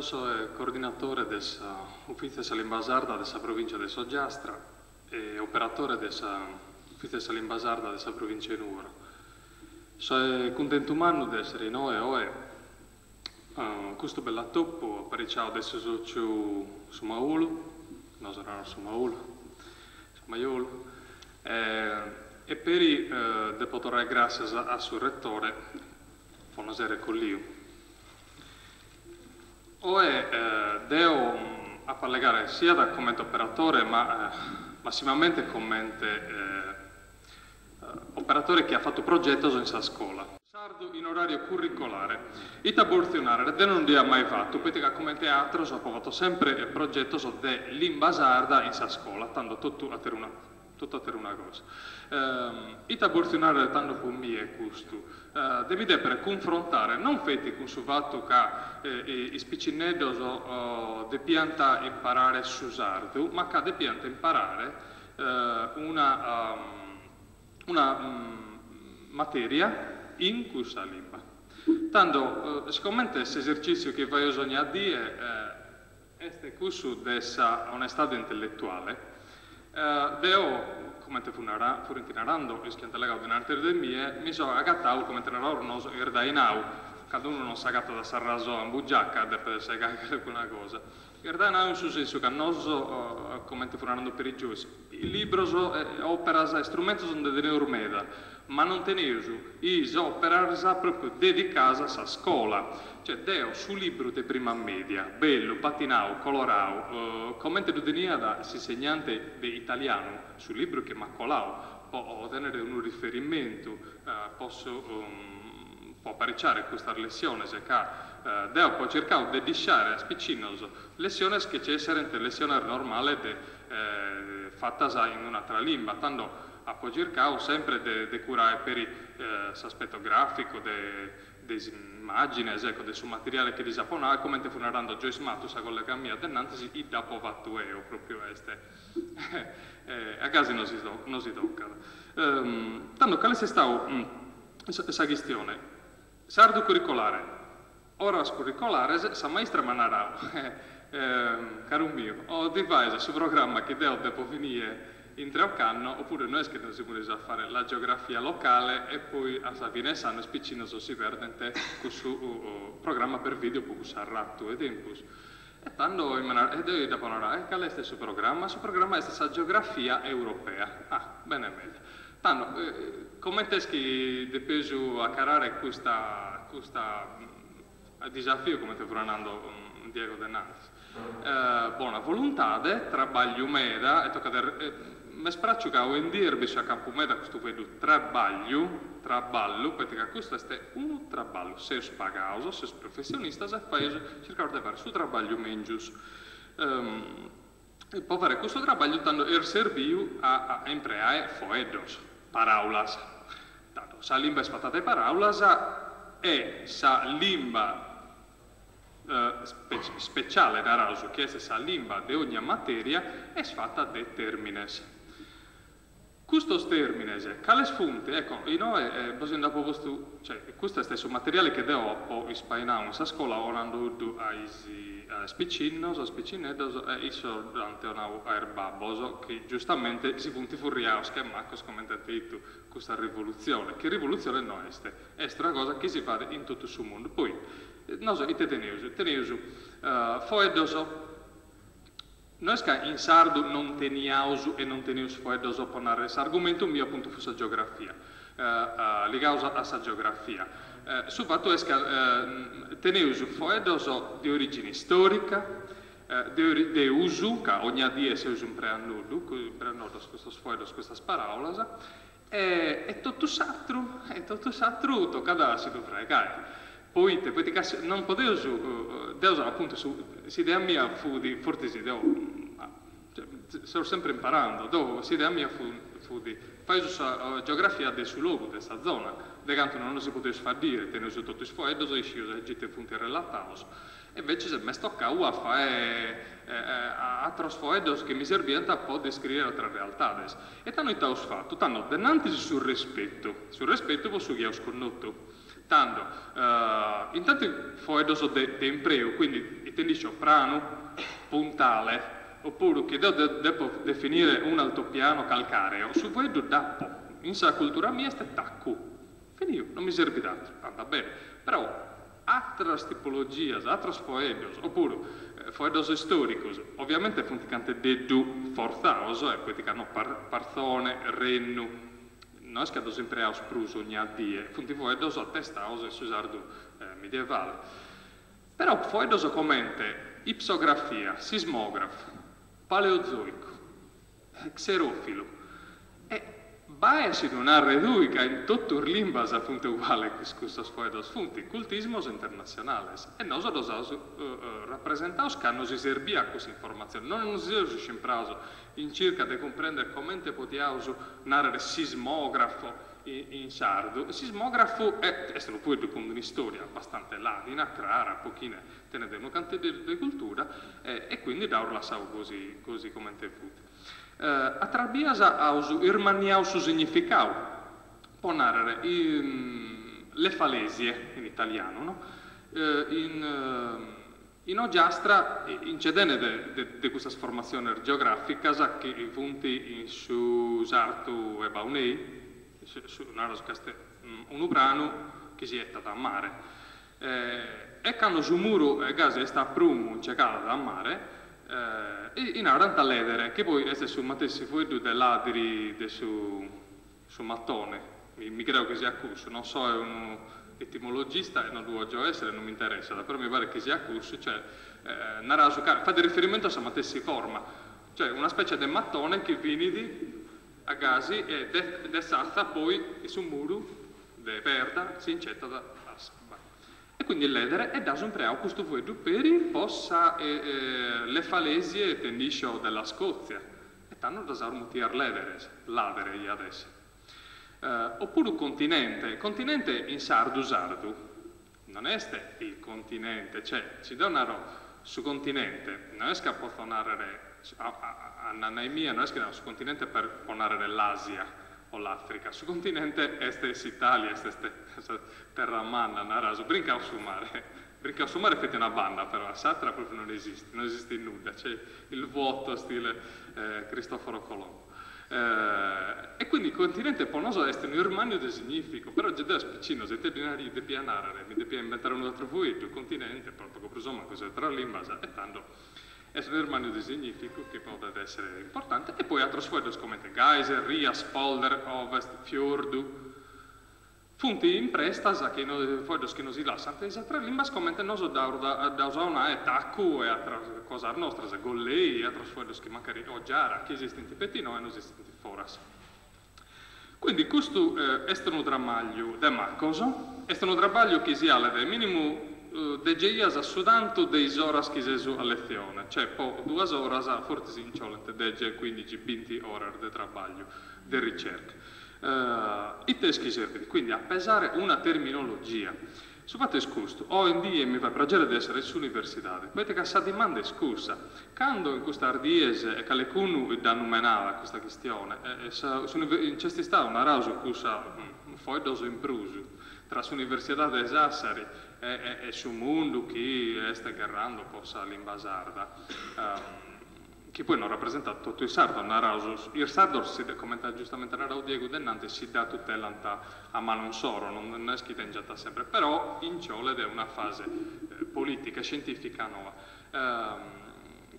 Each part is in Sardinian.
So coordinatore de s'Ufìtziu de sa Limba Sarda de sa Provìntzia de s'Ogiastra e operatore de s'Ufìtziu de sa Limba Sarda de sa Provìntzia 'e Nùgoro. So cuntentu mannu de èssere inoghe oe a custu bellu atopu apariciadu de su sòciu Su Maulu, nosu naraus Su Maulu, Su Majolu, e peri depo torrai gràssias a su retore po nos àere colliu. Oe deo apo a allegare siat comente operatore ma massimamente comente operatore chi at fatu progetos in sa scola. Sardu in orario curricolare. Ita bòrtziu nàrrere, deo non dd'ia mai fatu, poita ca comente atros apo fatu sempre progetos de limba sarda in sa scola, tando totu ateruna totu ateruna cosa. Ita bòrtziu nàrrere tando po mie custu? De mi dèpere cunfrontare non feti cun su fatu ca is picinneddos depiant imparare su sardu, ma ca depiant imparare una una materia in cussa limba. Tando, sicomente s'esercìtziu chi faeus ogna die est cussu de sa onestade intelletuale, deo, comente furint narando is chi ant allegau denantis de mie, mi so agatau, comente naraus nosu, irdainau, candu unu non s'agatat s'arrasoa in bugiaca depet segai calicuna cosa, irdainau in su sensu ca nosu, comente fut narando peri Joyce, libros, òperas e strumentos nde teneus meda, ma non teneus is òperas pròpriu dedicadas a sa scola. Cioè, deo su libru de prima mèdia, bellu, patinau, colorau, comente ddu teniat s'insegnante de italianu, su libru chi m'at colau po tènnere unu riferimentu po su po apariciare custas lessiones, ca deo apo circau de dd'isciare a is picinnos lessiones chi ci esserent lessiones normales de fatas in un'atra limba, tando apo circau sempre de de curae peri s'aspetto grafico de de is immagines, ecco, de su materiale chi ddis apo nau e comente fut narando Joyce Mattu, sa collega mia denantis, dd'apo fatu eo, propriu est a gasi no si no si tocat. Tando cale est istau sa chistione? Sardu curricolare, oras curricolares, sa maistra m'at narau, caru miu, o ti faes su programma chi deo depo finire intre ocanno, opuru no est chi nos si poneus a fare la geografia locale e poi a sa fine 'e s'annu is piccinnos si perdent cussu programma per video po cussu arratu 'e tempus. E tando e deo dd'apo narau, e cale est su programma? Su programma est sa geografia europea. Ah, bene meda. Tando, comente est chi depeus acarare custa custa disafiu, comente fut nando Diego denantis? Bona voluntade, trabagliu meda, e tocat m'est praciu ca oindì est bessiu a campu meda custu fueddu trabagliu, traballu, poita ca custu est unu traballu, seus pagaus, seus professionistas e faeus, circaus de fare su trabagliu mengius. E po fare custu trabagliu tando est serbiu a impreare foeddos, paraulas. Tando, sa limba est fata de paraulas e sa limba speciale, naraus, chi est sa limba de ogna materia, est fata de termines. Custos tèrmines, cales funt? Ecco, inoe bos nd'apo postu, cioè, custu est su materiale chi deo apo ispainau in sa scola 'onandoddu a is a is picinnos, a is picineddos e issos dd'ant 'onau a is babbos chi giustamente si funt furriaos che macos comente ant 'idu custa rivolutzione, chi rivolutzione no est, est una cosa chi si faghet in totu su mundu. Poi, nosu ite teneus? Teneus foeddos No est ca in sardu non teniaus e non teneus foeddos po narrer, s'argumentu miu apuntu fut sa geografia, ligaus a sa geografia. Su fatu est ca teneus foeddos de origine istorica, de de usu, ca ogna die seus impreandoddu, impreandoddos custos foeddos, custas paraulas, E totu s'atru, e totu s'atru tocat a si ddu fraigai. Poite? Poite ca non podeus, deu apuntu s'idea mia fut, fortzis deu seus sempri imparando, deu s'idea mia fut, faeus sa geografia de su logu, de sa zona, de cantu non si podeus faddire, teneus totu is foeddos e iscieus a gite funt relataus E inveces m'est tocau a fai ateros foeddos chi mi serbiant po descriere ateras realtades. E tando ite aus fatu? Tando, denantis su respetu, su respetu po su chi aus connotu. Tando, intantu foeddos de de impreu, quindi ite nd'iscio, pranu, puntale, opuru chi deo depo definire un altopiano calcareo, su foeddu dd'apo, in sa cultura mia est taccu, finiu, non mi serbit atru, andat bene, però atras tipologias, atros foeddos, opuru foeddos istoricos, ovviamente funt canteddeddu fortzaos, e poita ca no partzone, rennu, No est ca ddos impreaus prus ogna die, funt foeddos atestados in su sardu medievale. Però foeddos comente ipsografia, sismògrafu, paleozoicu, xeròfilu e bae a si ddu narrer tui ca in totu is limbas funt uguales custos foeddos, funt cultismos internatzionales e nosu ddos aus rapresentados ca nosi serbiat cussa informatzione, no nosi seus scimprados in circa de cumprender comente podiaus narrer sismografo in sardu. Sismografu est unu fueddu cun un'istoria bastante ladina, crara, po chine tenet unu canteddu de cultura, e quindi dd'aus lassau gosi gosi comente fut. Atras bias aus irmanniau su significau, po narrer le falesie in italianu, no? In In Ogiastra nce tenet de custas formatziones geogràficas chi funt in su sartu 'e Baunei, naraus ca est unu pranu chi si 'etat a mare, e cando su muru gasi est a prumu nce calat a mare, i narant ledere, chi poi est su matessi fueddu de ladiri de su Su matone, mi creo chi siat cussu, non soe unu etimologista e non ddu 'ògio èssere, non m'interessat, però mi paret chi siat cussu, cioè naraus ca fait riferimentu a sa matessi forma, cioè una specie de matone chi finit a gasi e de de s'atza poi su muru de perda si nch'etat a s'abba. E quindi ledere e dd'aus impreau custu fueddu peri po sa le falesie tendiscio della Scozia, E tando ddas aus mutias lederes, ladere iat essi. Opuru continente, continente in sardu sardu non est il continente, cioè si deo naro su continente no est ca potzo narrere a nannai mia no est chi naro su continente per po narrere l'Asia o l'Africa, su continente est s'Italia, est sa terra manna, naraus, brincaus su mare Brincaus su mare feti una banda però, a s'atra propriu non esistit, non esistit nudda, c'è il vuoto stile Cristoforo Colombo. E quindi continente po nosu est unu irmanniu de significu, però già deo piccinnos ite ddi nari depia narrere, mi depia inventare unu atru fueddu, continente, pagu prus o mancu is atras limbas, e tando est unu irmanniu de significu chi podet essere importante, e poi atros fueddos comente geyser, rias, polder, ovest, fiordu, Funt imprestas chi no fueddos chi nosi lassant is atras limbas comente nosu dd'aus a 'onai tacu e atras cosas nostras, gollei e atros fueddos chi mancari o giara chi esistint feti innoi e no esistint foras. Quindi custu est unu tramagliu de macos, est unu trabagliu chi si 'alet minimu dexi 'ias su tantu de is oras chi ses a letzione, cioè po duas oras fortzis nci 'olent dexi, cuindixi, binti oras de trabagliu de ricerca. Ite est chi serbit? Quindi a pesare una terminologia. Su fatu est custu, oe in die mi fait pragere de essere in s'universidade, poite ca sa dimanda est cussa, cando in custas dies e calecunu dd'at numenada custa chistione, nc'est istadu, naraus, cussa foeddos in prus tra s'universidade de Sassari e su mundu chi est gherrando po sa limba sarda. Chi poi non rapresentat totu is sardos, naraus, is sardos si, comente at giustamente naradu Diegu denanti, si dda tutelant a manu insoro, non est chi tengiant sempre, però nci 'olet una fase politica e scientifica noa.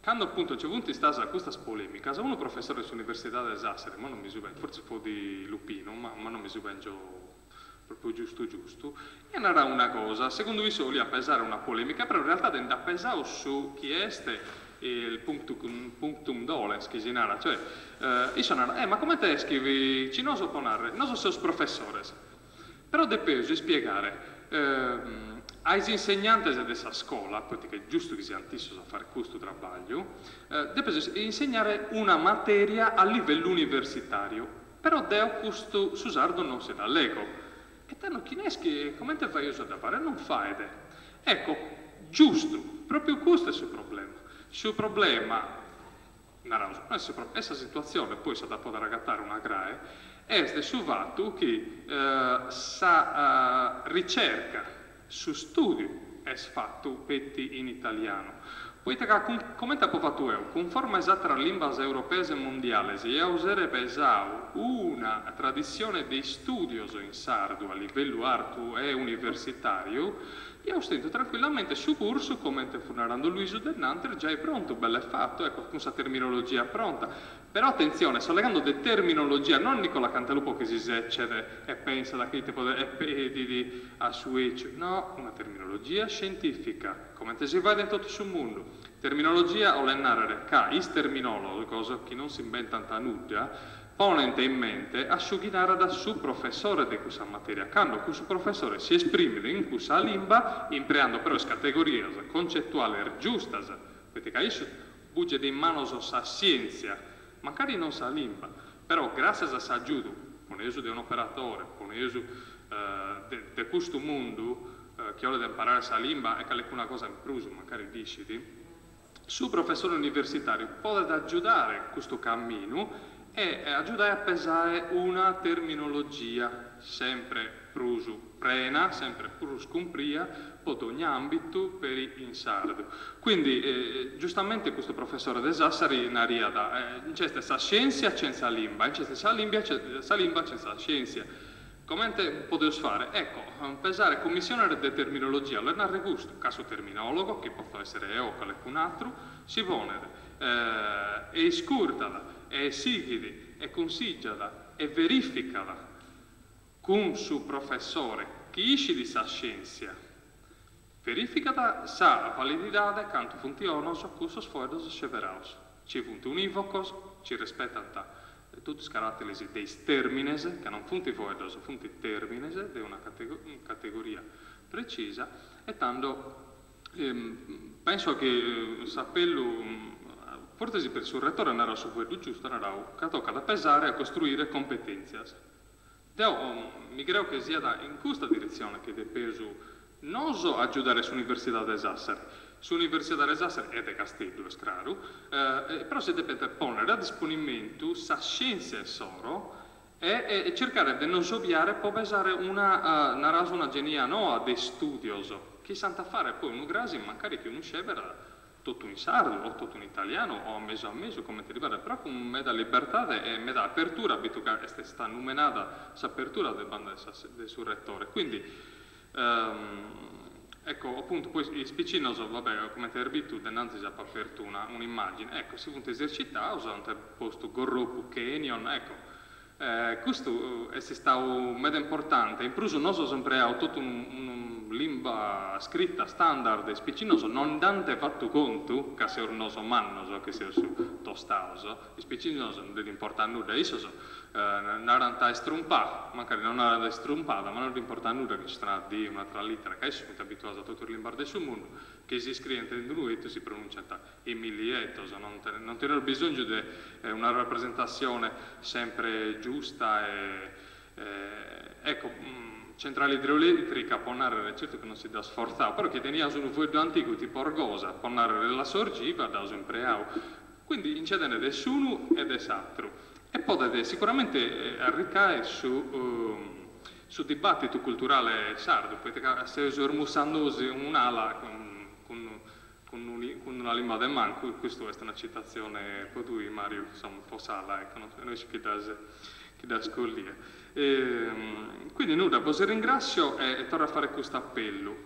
Cando appuntu nci funt istadas custas polemicas, unu professore de s'Universidade de Sassari, ma non mi subentro, fortzis fut Lupinu, ma ma non mi subengio propriu giustu giustu, iat naradu una cosa, segundu issu 'oliat pesare una polemica, però in realtade nd'at pesadu su chi est il punctum dolens chi si narat, cioè issu narat, eh ma comente est chi ci nosu po narrer, nosu seus professores, però depeus ispiegare a is insegnantes de sa scola, poita ca est giustu chi siant issos a fare custu trabagliu, depeus insegnare una materia a livellu universitariu, Però deo custu su sardu non si dd'allego. E tando chi est chi comente faeus a dda fare? Non faet. Ecco, giustu, propriu custu est su problema. Su problema, naraus, no est su problema, est sa situatzione, poi s'at a poder agatare una crae, Est su fatu chi sa ricerca, su stùdiu est fatu petzi in italianu. Poita ca, comente apo fatu eo, cunforma a is àteras limbas europeas e mundiales, iaus àere pesau una tradissione de istùdios in sardu a livellu artu e universitàriu, Iaus tentu tranquillamente su cursu, comente fut narando Luisu denantis, giai prontu, belle fatu, ecco, cun sa terminologia pronta. Però atentzione, so allegando de terminologia, non Nicola Cantalupo chi si seccet e pensat chi ite podet e pedit a su 'eciu, no, una terminologia scientifica, comente si faet in totu su mundu. Terminologia 'olet nàrrere ca is terminòlogos, chi non s'imbentant nudda, Ponent in mente a su chi narat su professore de cussa matèria, cando cussu professore si esprimit in cussa limba, impreando però is categorias concetuales giustas, poite ca issu buget in manos sa sièntzia, mancari non sa limba, però gràssias a s'agiudu, poneus de un'operatore, poneus de custu mundu chi 'olet imparare sa limba e calecuna cosa in prus, mancari dd'iscit. Su professore universitàriu podet agiudare custu caminu e agiudare a pesare una terminologia sempre prus prena, sempre prus cumpria po dogna àmbitu peri in sardu. Quindi, giustamente custu professore de Sassari nariat, nc'est sa scièntzia chentza limba e nc'est sa limba chentza scièntzia. Comente podeus fare? Ecco, pesare cummissiones de terminologia, 'olet narrer custu, ca su terminologo, chi potzo essere eo o calecun'atru, si ponet e iscurtat e sighit e cunsìgiat e verificat cun su professore chi iscit sa scièntzia, verificat sa valididade cantu funt 'onos cussos foeddos sceberaos, ci funt univocos, ci respetant Totu is caràteres de is tèrmines, ca non funt foeddos, funt tèrmines de una categoria precisa, e tando penso chi s'apellu, fortzis peri su retore at narau su fueddu giustu, at narau ca tocat a pesare a costruire competèntzias. Deo mi creo chi siat in custa diretzione chi depeus nosu agiudare s'Universidade de Sassari. S'Universidade de Sassari, e de Casteddu est craru, però si depet pònnere a disponimentu sa scièntzia issoro e circare de nos obiare po pesare una, naraus, una genia noa de istùdios chi s'ant a fare poi unu crasi mancari chi unu sceberat Totu in sardu o totu in italianu o a mesu a mesu, comente ddi paret, però cun meda libertade e meda apertura, bitu ca est istada numenada s'apertura de banda de su retore. Quindi, ecco, appuntu, poi is picinnos, va bè, comente eis bitu, denantis apo apertu una un'immagine, ecco, si funt esercitados, ant postu Gorropu Canyon, ecco, Custu est istau meda importante, in prus nosu aus impreau totu una limba scrita standard e is picinnos non nd'ant fatu contu ca seus nosu mannos chi seus tostaos, is picinnos non ddis importat nudda, issos narant istrumpà, mancari non narant istrumpada, ma non ddis importat nudda chi nci est una D, un'atra litera, ca issos funt abituados a totu is limbas de su mundu, chi si iscrient in unu 'etu si pronunciant in milli 'etos, non non teneus bisòngiu de una rapresentassione sempre giusta e ecco, centrale idroelettrica po nàrrere, certu chi non si dd'at sfortzau, però chi teniaus unu fueddu antigu tipo orgosa, po nàrrere la sorgiva, dd'aus impreau. Quindi nce tenet de s'unu e de s'atru e podet sicuramente arricai su su dibattitu culturale sardu, poita ca seus smussandosi un'ala cun cun cun una limba de mancu, custu est una citatzione po tui Mariu, insomma, po s'ala, ecco, no isciu chi dd'as chi dd'as collia. Quindi nudda, bos ringrassio e torro a fare custu appellu,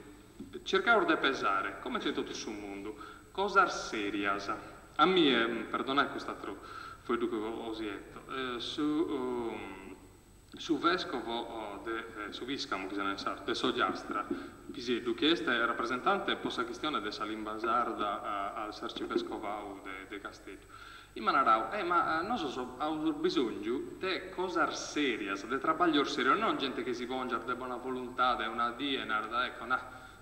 circaus de pesare, comente in totu su mundu, cosas serias. A mie, perdonai cust'atru fueddu chi 'osi 'eto, su Su vescovo de su piscamu, chi si narat in sardu, de s'Ogiastra, Piseddu, chi est rapresentante po sa chistione de sa limba sarda a s'arcivescovau de Casteddu, m'at narau, eh ma nosos aus bisongiu de cosas serias, de trabaglios serios, non gente chi si pongiat de bona voluntade una die e narat, ecco, nah,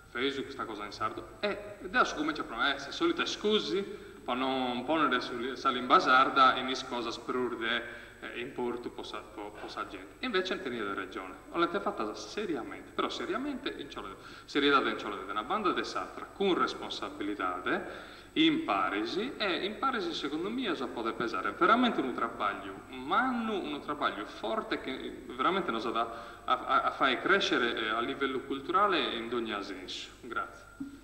feus custa cosa in sardu. E deo so cumenciau a proare, eh, sa solita scusi po non ponnere sa limba sarda in is cosas prus de importu po sa po sa gente. E invece teniat regione, 'olent fatas seriamente, però seriamente nci 'olet, seriedade nci 'olet de una banda e de s'atra, cun responsabilidade. In paris e in paris segundu mie eus a poder pesare veramente unu trabagliu mannu, unu trabagliu forte chi veramente nos at a a fagher crescere a livellu culturale in dogna sensu. Gratzie.